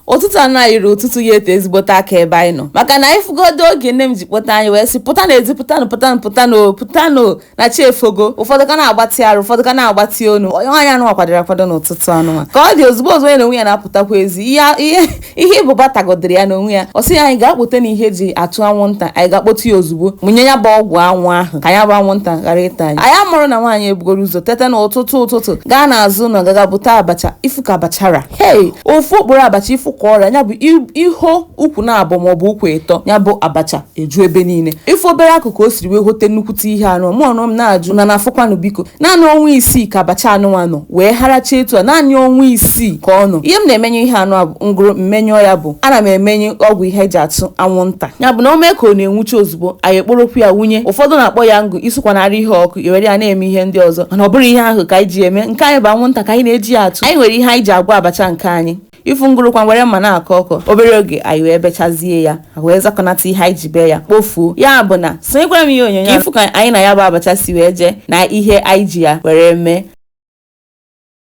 Ụtụtụ anụ anyị ruru ụtụtụ ya ete ezigbote aka ebe anyị nọ, maka na anyị fụgodo oge nne m ji kpọta anyị wee sị, "Pụta n'ezi, pụtanụ, pụtanụ, pụtanụ, pụtanụ na chi efogo." Ụfọdụ ka na-agbatị arụ, ụfọdụ ka na-agbatị onu. Nwaanyị anụnwa kwadoro akwado n'ụtụtụ anụnwa ka ọ dị. Ozugbo ozugbo onye na onwe ya na-apụtakwa ezi, ihe ịbụba tagodere ya n'onwe ya, ọ sị ya, "Anyị ga-akpọte na ihe eji atụ anwụnta." Anyị ga-akpọtụ ya ozugbo, mụnye ya bụ ọgwụ anwụ ahụ ka ya bụ anwụnta ghara ịta anyị. Anyị amụrụ na nwaanyị ebugoro ụzọ tete n'ụtụtụ ụtụtụ, gaa n'azụ ụlọ, gaga bute abacha. Ifu ka abachara, hei, ofu okporo abacha, ifu ka ọrịa ya bụ iho ukwu na abụọ maọbụ ukwu ịtọ, ya bụ abacha eju ebe niile. Ifu obere akụkụ o siri wee hote nnukwute ihe anụ mụ ọnụ m na-ajụ na na-afụkwanụ. Biko, naanị ọnwa 6 ka abacha anụnwa nọ wee haracha etu a. Naanị ọnwa 6 ka ọ nọ. Ihe m na-emenye ihe anụ a bụ ngụrụ mmenyụọ ya, bụ ana m emenye ọgwụ ihe eji atụ anwụnta. Ya bụ na o mee ka ọ na-enwuchi, ozugbo anyị ekporokwu ya wunye. Ụfọdụ na-akpọ ya ngụ isukwanarị ihe ọkụ, ewere ya na-eme ihe ndị ọzọ, mana ọ bụrụ ihe ahụ ka anyị ji eme nke anyị bụ anwụnta ka anyị na-eji ya atụ. Anyị nwere ihe anyị ji agwọ abacha nke anyị. Ifu ngụrụkwa were mma na-akọ ọkọ, obere oge anyị wee bechazie ya, wee zakọnata ihe anyị ji bee ya, kpofuo ya. Bụ na sonyekwara m ihe onyonyo ka ifu ka anyị na ya bụ abacha si wee jee na ihe anyị ji ya were mee.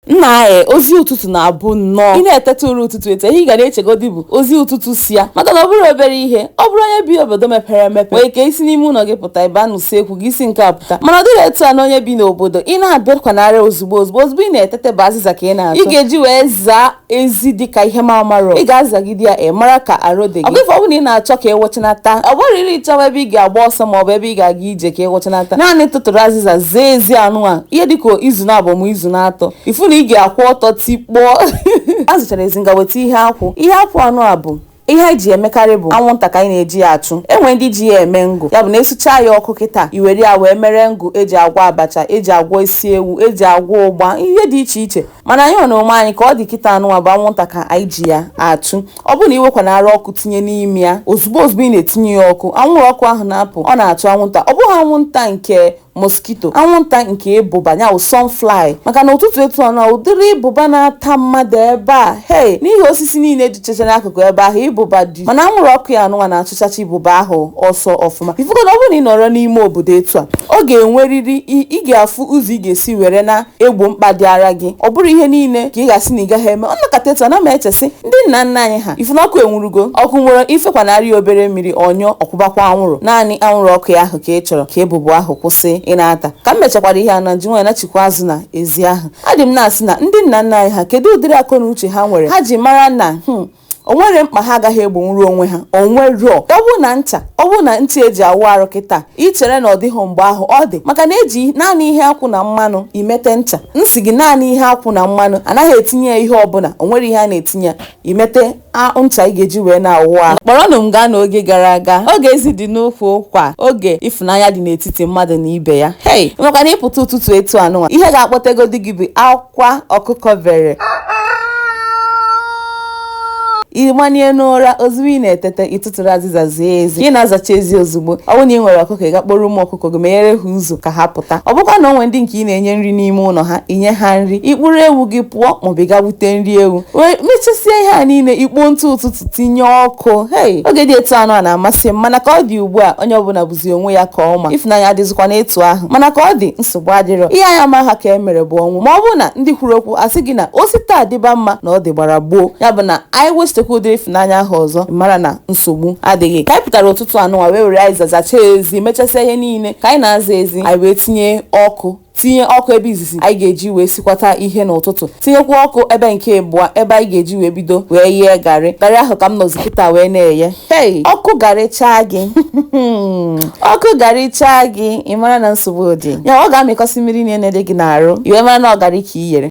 Nna anyị, ozi ụtụtụ na-abụ nnọọ ị na-eteta ụra ụtụtụ etu ihe ị ga na-echegodi bụ ozi ụtụtụ si ya, maka na ọ bụrụ obere ihe. Ọ bụrụ onye bi obodo mepere emepe nwere ike isi n'ime ụlọ gị pụta ebe a n'usekwu gị isi nke a pụta, mana ọ dịrị etu a na onye bi n'obodo. Ị na-abịakwanarị ozugbo ozugbo ozugbo ị na-etete bụ azịza ka ị na-achọ ị ga-eji wee zaa ezi dịka ihe ma amarọ ị ga-azagide ya. Ị mara ka arụ dị gị. Ọ bụ ife ọ bụla ị na-achọ ka ịwụchanata, ọ bụrịrị ịchọwa ebe ị ga-agba ọsọ maọbụ ebe ị ga-aga ije ka ịwụchanata. Naanị tụtụrụ azịza, zaa ezi anụ a, ihe dịka izu na-abụ ma izu na-atọ, ifu na ị ga-akwụ ọtọ tikpọọ. A zụchara ezi nga weta ihe akwụ. Ihe akwụ anụ a bụ ihe anyị ji emekarị bụ anwụnta ka anyị na-eji ya achụ. Enwe ndị ji ya eme ngụ, ya bụ na esucha ya ọkụ kịta, iwere ya wee mere ngụ eji agwọ abacha, eji agwọ isi ewu, eji agwọ ụgba, ihe dị iche iche. Mana anyị na onwe anyị ka ọ dị kịta anụnwa bụ anwụnta ka anyị ji ya achụ. Ọ bụrụ na ị wekwanara ọkụ tinye n'ime ya, ozugbo ozugbo ị na-etinye ya ọkụ, anwụrụ ọkụ ahụ na-apụ, ọ na-achụ anwụnta. Ọ bụghị anwụnta nke mosquito, anwụnta nke ịbụba, ya bụ sunfly. Maka na ụtụtụ etu ọnụ ụdịrị ịbụba na-ata mmadụ ebe a, hei, n'ihi osisi niile dịchacha n'akụkụ ebe ahụ, ịbụba dị. Mana anwụrụ ọkụ ya anụnwa na-achụchacha ịbụba ahụ ọsọ ọfụma. Ifugo na ọ bụrụ na ị nọrọ n'ime obodo etu a, ọ ga-enwerịrị ị ga-afụ ụzọ ị ga-esi were na-egbo mkpa dị ara gị. Ọ bụrụ ihe niile ka ị ga-asị na ị gaghị eme. Ọ nakọta etu a na ma echesị ndị nna nna anyị ha, ifu na ọkụ enwurugo, ọkụ nwere ifekwanarị obere mmiri ọnyụọ, ọkwụbakwa anwụrụ. Naanị anwụrụ ọkụ ya ahụ ka ị chọrọ ka ịbụbụ ahụ kwụsị ị na-ata. Ka m mechakwara ihe a na nji nwanyị nachikwa azụ na ezi ahụ, adị m na-asị na ndị nna nna anyị ha, kedu ụdịrị akọ na uche ha nwere ha ji mara na o nwere mkpa ha agaghị egbonwuru onwe ha? O nwero. Ọ bụrụ na ncha, ọ bụrụ na ncha eji awụ arụ kịta, ị chere na ọ dịghị mgbe ahụ ọ dị, maka na eji naanị ihe akwụ na mmanụ imete ncha. Nsị gị, naanị ihe akwụ na mmanụ, anaghị etinye ya ihe ọbụla. O nwere ihe a na-etinye ya imete ncha ị ga-eji wee na-awụ ahụ. Kpọrọnụ m gaa n'oge gara aga, oge ezi dị n'ukwu ụkwa, oge ịfụnanya dị n'etiti mmadụ na ibe ya. Hei, maka na ịpụta ụtụtụ etu anụnwa, ihe ga-akpọtegodi gị bụ akwa ọkụkọ bere. Ịmanye n'ụra ozugbo ị na-etete, ịtụtụrụ azịza, zie ezi, ị na-azacha ezi ozugbo. Ọ bụrụ na ị nwere ọkụkọ, ị ga kpọrọ ụmụ ọkụkọ gị, meghere ha ụzọ ka ha pụta. Ọ bụkwa na o nwere ndị nke ị na-enye nri n'ime ụlọ ha, inye ha nri, ịkpụrụ ewu gị pụọ maọbụ ị ga bute nri ewu, wee mechasie ihe a niile, ikpo ntụ ụtụtụ, tinye ọkụ. Hei, oge dị etu anụ a na-amasị m. Mana ka ọ dị ugbu a, onye ọbụla bụzi onwe ya ka ọ ma. Ịfụnanya adịzikwa n'etu ahụ, mana ka ọ dị, nsogbu adịrọ. Ihe anya ma ha ka e mere bụ ọnwụ. Ma ọ bụrụ na ndị kwuru okwu asị gị na osi taa dịba mma na ọ dịgbara gboo, ya bụ na anyị wechitekwa ụdịrị ịfụnanya ahụ ọzọ, mara na nsogbu adịghị. Ka anyị pụtara ụtụtụ anụnwa wee were anyị zazachaa ezi, mechasịa ihe niile ka anyị na-aza ezi, anyị wee tinye ọkụ, tinye ọkụ ebe izizi anyị ga-eji wee sikwata ihe n'ụtụtụ, tinyekwa ọkụ ebe nke abụọ ebe anyị ga-eji wee bido wee yee garị. Garị ahụ ka m nọzi kịta wee na-eye. Hei, ọkụ garị chaa gị, ọkụ garị chaa gị, ị mara na nsogbu dị ya. Ọ ga-amịkọsị mmiri niile dị gị n'arụ, i wee mara na ọ garị ka i yere.